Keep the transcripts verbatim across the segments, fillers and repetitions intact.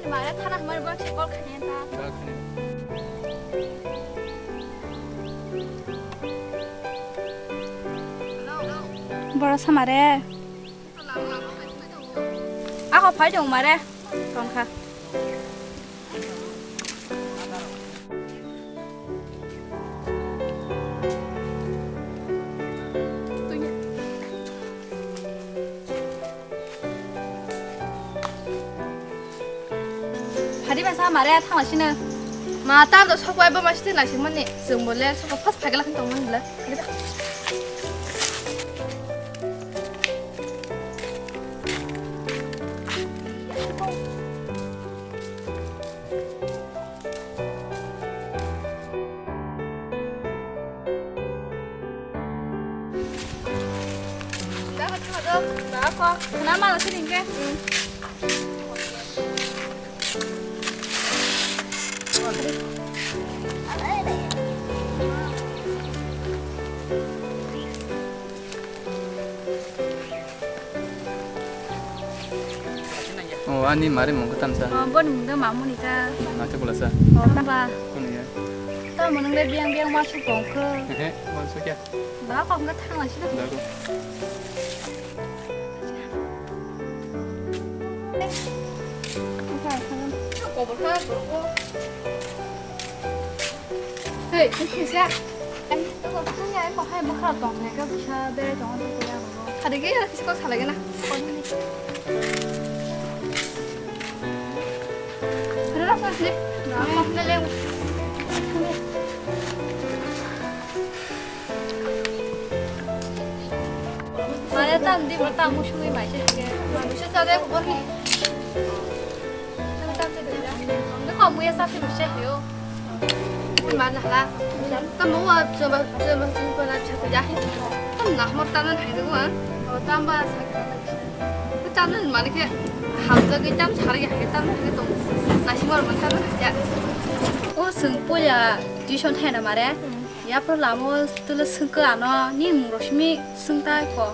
Mare thana hamari borok se call khainai ta. Borok samare. Ako phai tong mare. Tongkha. Phadi masa mare thangla sino. Ma tam do sok bai bo masi thangla singmani. Chwng bo le sok first phagla khan tongmani le. O, ani mari mung kwtam sa. O, boni mung do Mamuni ta. Mate bula sa. O, tamba. Kunu ya. Tamo nung le biang biang ma su kong khe. Ehe, ma su kya? Ba kong khe thang la si do. Da ko. Hey, kisa. Toko thangya, eko hai bwkha tong hai, kisa berai tong, toko ya. Khadi ge, kisa ko salai gana. Rara, rara, rara. Mane tam di, bo tam musungwi mai se ke. Manusia chale ko ni. Tam tam se doi da. Nde ko muya sa se musia hiyo. Mana hala. Tam mo wa chaba chaba chaba na chaba ya. Tam na mo tam na hai de wa. O tam ba sa. Tam na mane ke hamja ke tam sari ya tam na ke to. Na si mor man tam na ya. O sung puya tuition thai na mare. Yapro lamo tele sungke ano ni mung rok simi sung tai ko.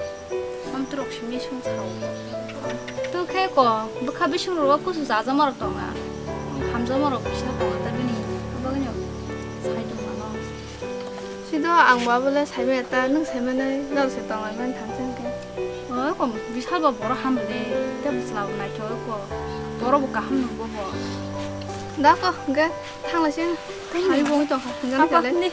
Om turok simi sung sao. Tu khe ko bwkha bising ro kusu jaja moro tonga. Hamja moro kisa tonga ta bini. Bagino sai tong ano. Sido ang babole sai me ta nung sai me nai dor se tonga man thang sen ke. O ko bisal ba boro ham le. Te bwsla nai tho ko. Boro bo kaham nung bo bo. Da ko ge thang la sen. Hai bo tong kha. Ngan kale.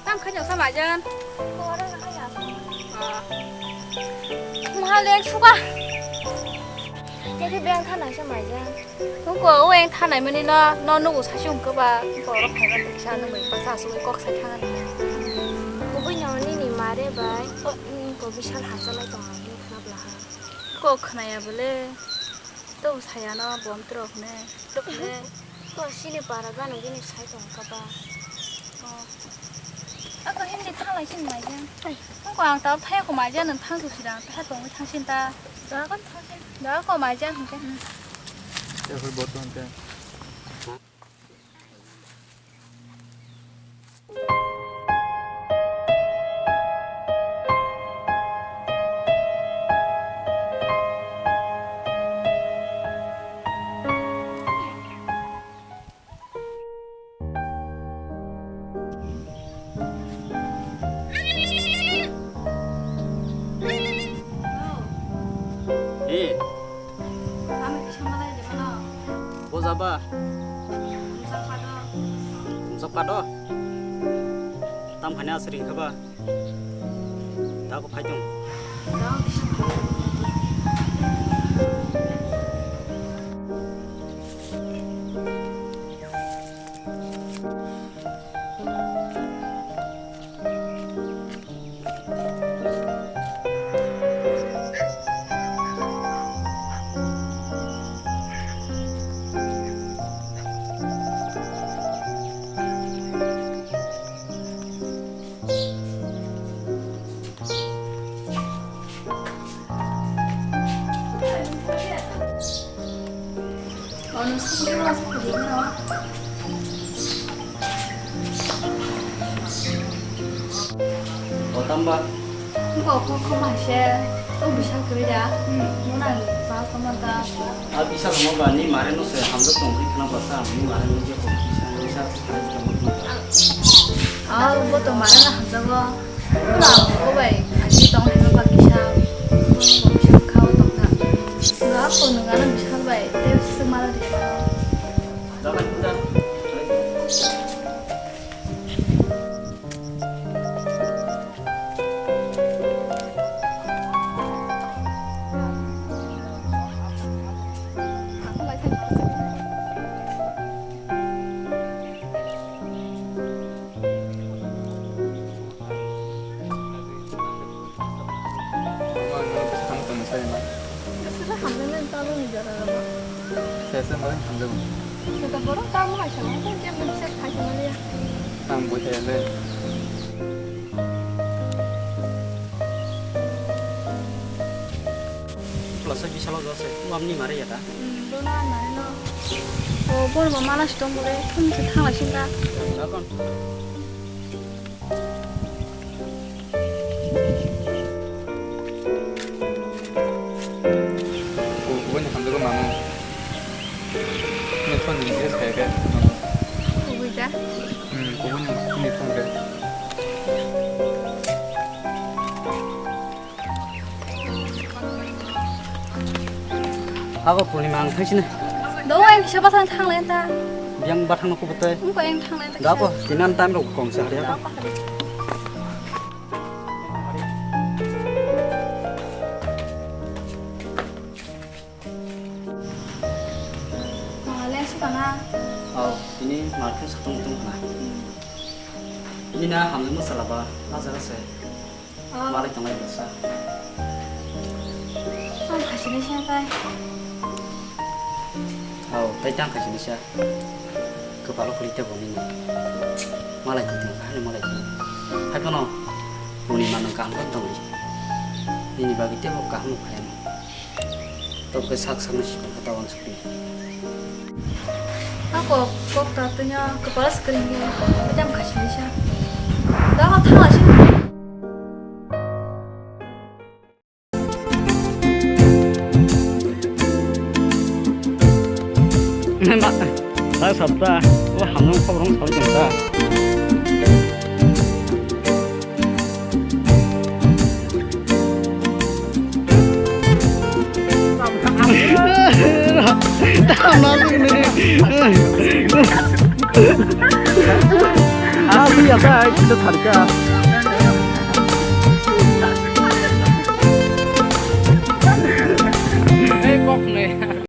Tam khaino sa maijan. Mahal ek suka. Jadi beng thanai sa maijan. Nungko o eng thanai mani no, no nugo sasi ungkhe ba, borok phaiba kisa nungbai baksa asugwi kok sai thangani. Kubui no nini mare bai, nini ko bisal hachalai tong ang, nini khna bwla ha. Kok khnaya bole, to saya no bom trok ne, trok ne. Ko sini para gano gini sai tong kha ba. Ako hindi thalai sin mai jan. Ako ang tao thai ko mai jan, nang thang su sidang, thai tong thang sin ta. Da ko thang sin. Da ko mai jan hingke. Ya hoi bot hingke. Eh. Bo jaba. Jaba do. Tam khani asring khaba. Dago phaitong. Tamba. Ko ko ko ma se. O bisa kri da. Hmm. Mona ba ko ma da. A bisa mo ba ni mare no se hamjak tong kri khna ba sa ni mare no je ko bisa ni sa sa kri tong kri. A bo to mare na hamjak go. Ko la ko bai a si tong ni ba kisa. Ko bisa kha o tong kha. Ga ko no ga na bisa bai. Te se mara de. Da ba da. Sesa maling hamjak. Seta borok tamo hai sama, kan dia bisa khai sama dia. Ang buhe le. Pulasa bisalo jase, tu amni mare ya ta? Hmm, bono mare no. O, bono mama na sitong bole, thum se thang la singa. Dakon. Kubui ni hamjagwi mano. Ni phone ni dress khai khe. Kubui da? Hmm, kubui ni, ni phone khe. Abo Purnima ang thaisini. Do, ang kisa bathang thang lai ta. Yang bathang no kubui tei. Ang ko yang thang lai ta. Gabo, kisa. Tinan time rok kong sa ya. Mangale si kana? Oh, ini market satung tung kana. Ini na hamle masala ba, ajar ase. Oh. Malai tonglai bwsa. Ang khaisini siya tai. Oh, tai tang khaisini siya. Kwpalo kwlwi tebo nini. Malai tong kha, ani malai tong. Hai phano, nini manwi kaham khe tongwi. Nini bagwi tebo kaham khe. Tong khe sak sakno sikon khe ta uansukni. Ako kok ta tanya kwpalo swkring khe, jam khaisini sa. Da ho thang asi. Ba, ba sabta, o hamjang khobrang sawi tong ta. Tama ni. Abi ya ta, kita tharka.